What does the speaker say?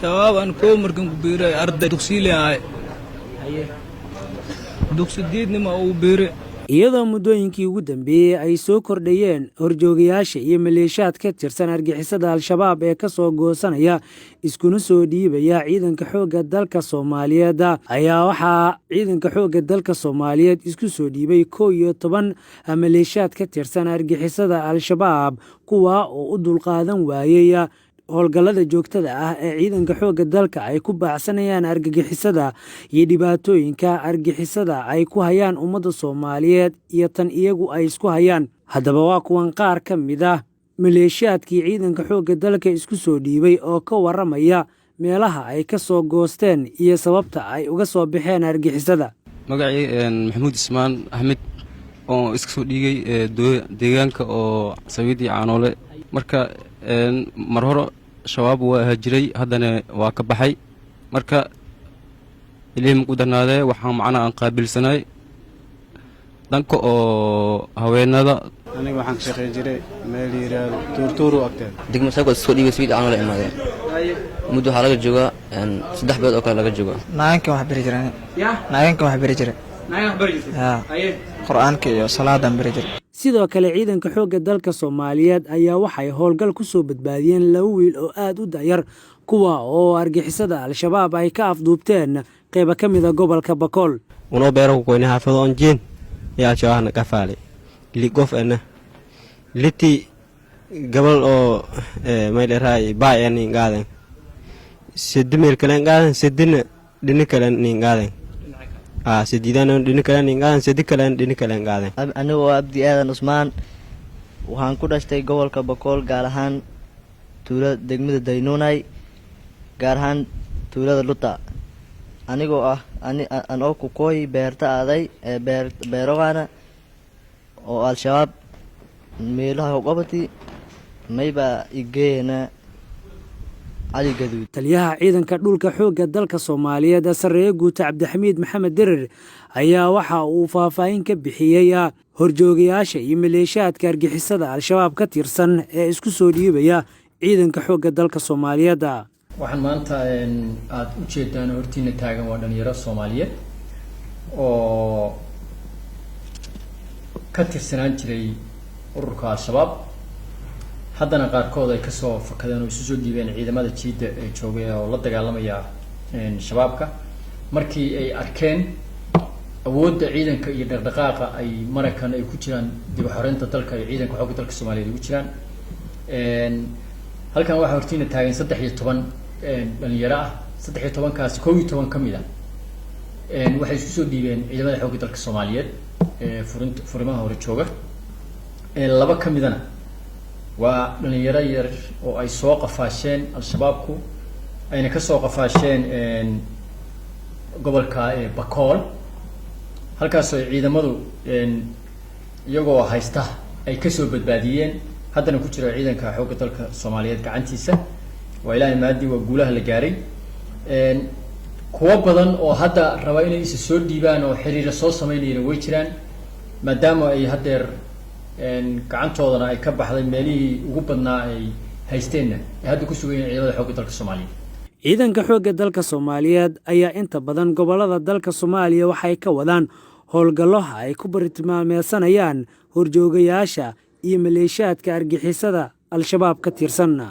Shabaab aan koo markan ku biiray, arday dugsiile ahay, dugsi diidnima uu biiray. Iyadoo muddooyinkii ugu dambeeyey ay soo kordhayeen horjoogayaasha iyo maleeshiyaad ka tirsan argixisada Al-Shabaab ee ka soo goosanaya iskuna soo dhiibaya ciidanka xoogga dalka Soomaaliyeed, ayaa waxaa ciidanka xoogga dalka Soomaaliyeed isku soo dhiibay 11 maleeshiyaad ka tirsan argixisada Al-Shabaab, kuwa oo u dulqaadan waayey howlgallada joogtada ah ee ciidanka xoogga dalka ay ku baacsanayaan argagixisada iyo dhibaatooyinka argixisada ay ku hayaan ummadda Soomaaliyeed iyo tan iyagu ay isku hayaan. Haddaba, waa kuwan qaar ka mid ah maleeshiyaadkii ciidanka xoogga dalka isku soo dhiibay oo ka warramaya meelaha ay ka soo goosteen iyo sababta ay uga soo baxeen argixisada. Magacii Maxamuud Ismaan Axmed, oo iska soo dhiigay deegaanka oo Sawiidii Caanoole. Marka mar hore Shabaab waa ahaa jiray, haddana waa ka baxay. Marka Ilaahi maku darnaadee, waxaa macnaha aan qaabilsanay dhanka oo haweenada. Aniga waxaan ka shaqey jiray meel yidhaahdo Tuurtuuru agteeda. Degmo Saako soo dhiibay, Sawiid Caanoole imaadeen. Muddo waxaa laga joogaa 3 bilood oo kale laga joogaa. Naagankan wax beri jiray, naagankan wax beri jiray, Qur-aanka iyo salaadan beri jiray. Sidoo kale, ciidanka xoogga dalka Soomaaliyeed ayaa waxay howlgal ku soo badbaadiyeen laba wiil oo aad u da'yar, kuwa oo argixisada Al-Shabaab ay ka afduubteen qeyba ka mida gobolka Bakool. Unoo beero ku koyne xaafado on jeen iyo Al-Shabaabna qafaale li gof ena liti gabal oo maydheraay baay nin qaaden, sedi meel kalen qaaden, sedina dhini kalen nin qaaden, sediidana dhini kalen nin qaaden, sedi kalen dhini kalen qaaden. Anigu waa Abdi Aadan Cusmaan. Waxaan ku dhashtay gobolka Bakool, gaar ahaan tuula degmada Daynuunay, gaar ahaan tuulada Luta. Anigoo ah anoo kukooy beerta aaday ee beerogaana oo Al-Shabaab meelaha qabati maybaa igeeyana Cali Gaduud. Taliyaha ciidanka dhulka xoogga dalka Soomaaliyeed, sarreeye guuta Cabdixamiid Maxamed Dirir, ayaa waxa uu faahfaahin ka bixiyey horjoogayaasha iyo maleeshiyaadka argixisada Al-Shabaab ka tirsan ee isku soo dhiibaya ciidanka xoogga dalka Soomaaliyeed. Waxaan maanta aada u jeedaan hortiina taagan waa dhalinyaro Soomaaliyeed oo ka tirsanaan jiray ururka Al-Shabaab, haddana qaarkood ay kasoo fakadeen oo isu soo dhiibeen ciidamada jiidda ee joogay oo la dagaalamaya Shabaabka, markii ay arkeen awoodda ciidanka iyo dhaqdhaqaaqa ay maraykan ay ku jiraan dib u xoreynta dalka iyo ciidanka xoogga dalka Soomaaliyeed ugu jiraan. Halkan waxaa hortiina taagan 13 dhalinyaro ah. 13-kaasi, 11 ka mid ah waxay isku soo dhiibeen ciidamada xoogga dalka Soomaaliyeed ee furin furimaha hore jooga. Laba ka midana waa dhalinyaro yar oo ay soo qafaasheen Al-Shabaabku, ayna kasoo qafaasheen gobolka Bakool, halkaasoo ay ciidamadu iyagoo haysta ay kasoo badbaadiyeen, haddana ku jira ciidanka xoogga dalka Soomaaliyeed gacantiisa. Waa Ilaahay maadi, waa guulaha la gaaray. Kuwo badan oo hadda raba inay isa soo dhiibaan oo xiriira soo sameynayana way jiraan, maadaama ay haddeer gacantoodana ay ka baxday meelihii ugu badnaa ay haysteenna ay hadda ku sugan yihiin ciidamada xoogga dalka Soomaaliyeed. Ciidanka xoogga dalka Soomaaliyeed ayaa inta badan gobollada dalka Soomaaliya waxay ka wadaan howlgallo ay ku bartilmaameedsanayaan horjoogayaasha iyo maleeshiyaadka argixisada Al-Shabaab ka tirsan.